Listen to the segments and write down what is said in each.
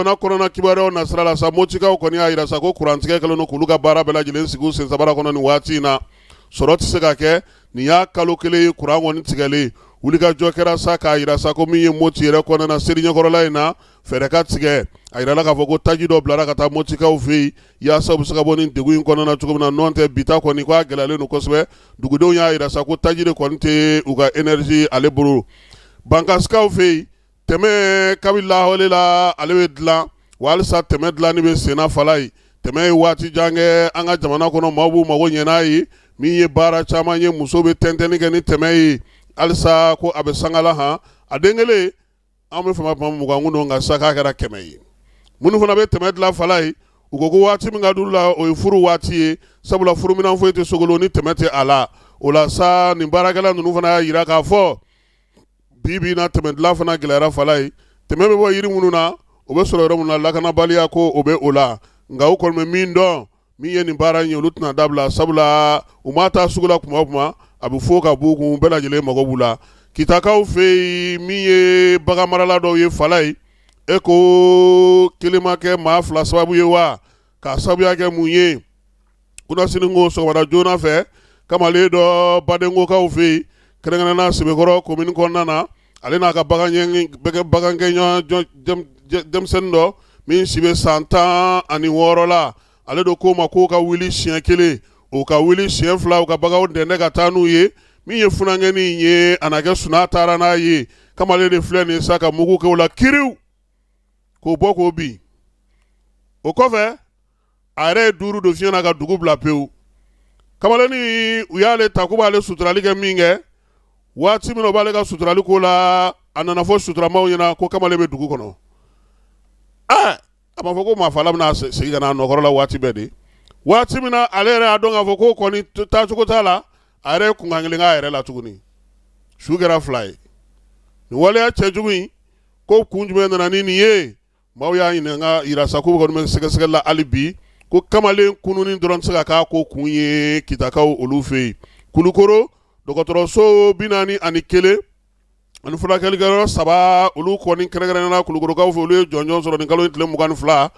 jamana kɔnɔna kibaruyaw nasira la sa, Motikaw kɔni y'a jira sa ko kurantigɛ kɛlen don k'olu ka baara bɛɛ lajɛlen sigi u sen sabara kɔnɔ nin waati in na. Sɔrɔ tɛ se ka kɛ. Nin y'a kalo kelen ye kuran kɔni tigɛlen. Wulikajɔ kɛra sa k'a jira sa ko min ye Moti yɛrɛ kɔnɔna na, seri ɲɛkɔrɔla in na, fɛɛrɛ ka tigɛ. A jirala k'a fɔ ko taji dɔ bilara ka taa Motikaw fɛ yen yaasa u bɛ se ka bɔ nin degun in kɔnɔna na cogo min na. N'o tɛ, bi ta kɔni ko a gɛlɛyalen don kosɛbɛ. Dugudenw y'a jira sa ko taji de kɔni tɛ u ka énergie ale bolo. Bankasikaw fɛ yen, tɛmɛ kabi lawale la ale bɛ dilan wa halisa tɛmɛ dilanni bɛ senna Falayi. Tɛmɛ ye waati jan kɛ an ka jamana kɔnɔ, maaw b'u mago ɲɛ n'a ye. Min ye baara caman ye, muso bɛ tɛntɛnni kɛ ni tɛmɛ ye. Halisa ko a bɛ sangala han, a den kelen an bɛ fama 20 kun don, nka sa k'a kɛra 100 ye. Minnu fana bɛ tɛmɛ dilan Falayi, u ko ko waati min ka d'u la, o ye furu waati ye, sabula furuminɛn foyi tɛ sogolo ni tɛmɛ tɛ a la. O la sa, nin baarakɛla ninnu fana y'a jira k'a fɔ bi bi na, tɛmɛ dilan fana gɛlɛyara Falayi. Tɛmɛ bɛ bɔ yiri minnu na, o bɛ sɔrɔ yɔrɔ min na, lakanabaliya ko o bɛ o la. Nka u kɔni bɛ min dɔn, min ye nin baara in ye, olu tɛna dabila, sabula u ma taa sugu la kuma o kuma, a bɛ fo ka b'u kun, bɛɛ lajɛlen mago b'u la. Kitakaw fɛ yen, min ye bagan marala dɔw ye Falayi, e ko kelen ma kɛ maa fila sababu ye wa? K'a sababuya kɛ mun ye? Kunasini ko sɔgɔmada joona fɛ, kamalen dɔ Badenkokaw fɛ yen, kɛrɛnkɛrɛnnenya Sebekɔrɔ komini kɔnɔna na, ale n'a ka bagankɛ denmisɛnnin dɔ min si bɛ san 16 la, ale do k'o ma k'o ka wuli siɲɛ kelen, o ka wuli siɲɛ fila, u ka baganw dɛndɛ ka taa n'u ye. Min ye funankɛnin ye, a na kɛ sunaa taara n'a ye. Kamalen de filɛ nin sa ka mugu kɛ o la kiriw k'o bɔ k'o bin. O kɔfɛ, a yɛrɛ ye duuru don fiɲɛ na ka dugu bila pewu. Kamalennin, u y'ale ta k'u b'ale suturali kɛ min kɛ, waati min na u b'ale ka suturali ko la, a nana fɔ suturamaw ɲɛna ko kamalen bɛ dugu kɔnɔ. Aa, a b'a fɔ ko maafala bɛna segin ka na a nɔkɔrɔ la waati bɛɛ de. Waati min na ale yɛrɛ y'a dɔn k'a fɔ ko kɔni taacogo t'a la, a yɛrɛ ye kunkan kelen k'a yɛrɛ la tuguni. Su kɛra fila ye. Nin waleya cɛjugu in ko kun jumɛn nana ni nin ye? Maaw y'a ɲininka yira sa k'u kɔni bɛ sɛgɛsɛgɛli la hali bi, ko kamalen kununni dɔrɔn tɛ se ka k'a ko kun ye Kitakaw olu fɛ yen. Kulukoro dɔgɔtɔrɔso 41 ani furakɛlikɛyɔrɔ saba, olu kɔni kɛrɛnkɛrɛnnenya Kulukorokaw fɛ, olu ye jɔnjɔn sɔrɔ nin kalo in tile 22.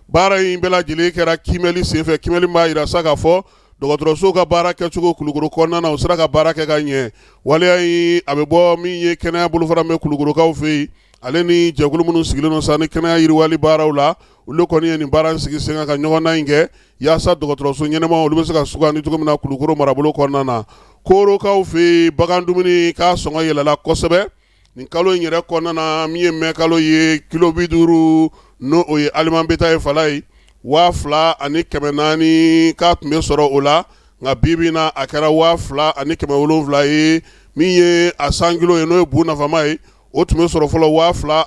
Baara in bɛɛ lajɛlen kɛra kiimɛli senfɛ. Kiimɛli b'a jira sa k'a fɔ dɔgɔtɔrɔso ka baara kɛcogo Kulukoro kɔnɔna na, u sera ka baara kɛ ka ɲɛ. Waleya in a bɛ bɔ min ye kɛnɛya bolofara bɛ Kulukorokaw fɛ yen, ale ni jɛkulu minnu sigilen don sa ni kɛnɛya yiriwali baaraw la, olu kɔni ye nin baara in sigi sen kan ka ɲɔgɔndan in kɛ yaasa dɔgɔtɔrɔso ɲɛnama olu bɛ se ka sugandi cogo min na Kulukoro marabolo kɔnɔna na. Korokaw fɛ yen, bagan dumuni k'a sɔngɔ yɛlɛla kosɛbɛ nin kalo in yɛrɛ kɔnɔna na. Min ye mɛ kalo ye, kilo 50, n'o o ye aliment bétail ye Falayi, 2400 k'a tun bɛ sɔrɔ o la, nka bi bi na a kɛra 2700 ye. Min ye a 100 kilo ye, n'o ye bu nafama ye, o tun bɛ sɔrɔ fɔlɔ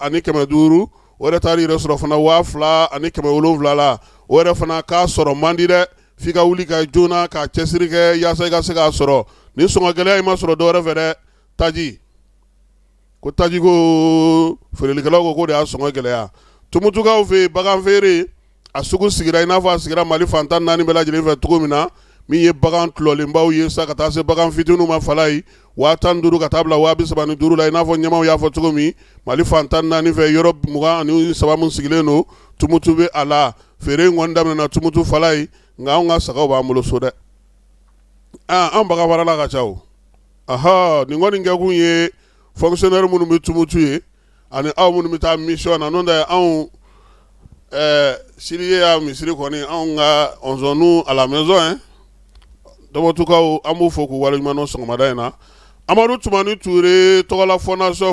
2500, o yɛrɛ taara yɛrɛ sɔrɔ fana 2700 la. O yɛrɛ fana k'a sɔrɔ man di dɛ, f'i ka wuli ka joona ka cɛsiri kɛ yaasa i ka se k'a sɔrɔ. Nin sɔngɔ gɛlɛya in ma sɔrɔ dɔwɛrɛ fɛ dɛ, taji ko, taji ko feerelikɛlaw ko k'o de y'a sɔngɔ gɛlɛya. Tumutukaw fɛ yen, bagan feere a sugu sigira i n'a fɔ a sigira Mali fan 14 bɛɛ lajɛlen fɛ cogo min na. Min ye bagan tulɔlenbaw ye sa ka taa se bagan fitininw ma Falayi, 15,000 ka taa bila 35,000 la, i n'a fɔ ɲɛmaaw y'a fɔ cogo min. Mali fan 14 fɛ, yɔrɔ 23 min sigilen don Tumutu bɛ a la. Feere in kɔni daminɛna Tumutu Falayi, nka anw ka sagaw b'an bolo so dɛ. An bagan marala ka ca o. Ahɔ, nin kɔni kɛkun ye fonctionnaire minnu bɛ Tumutu ye ani aw minnu bɛ taa mission na. N'o tɛ, anw siriye y'a misiri kɔni, anw ka nous à la maison hein. Tɔnbukutukaw, an b'u fo k'u waleɲuman dɔn sɔgɔmada in na. Amadu Tumani Ture tɔgɔla fondation.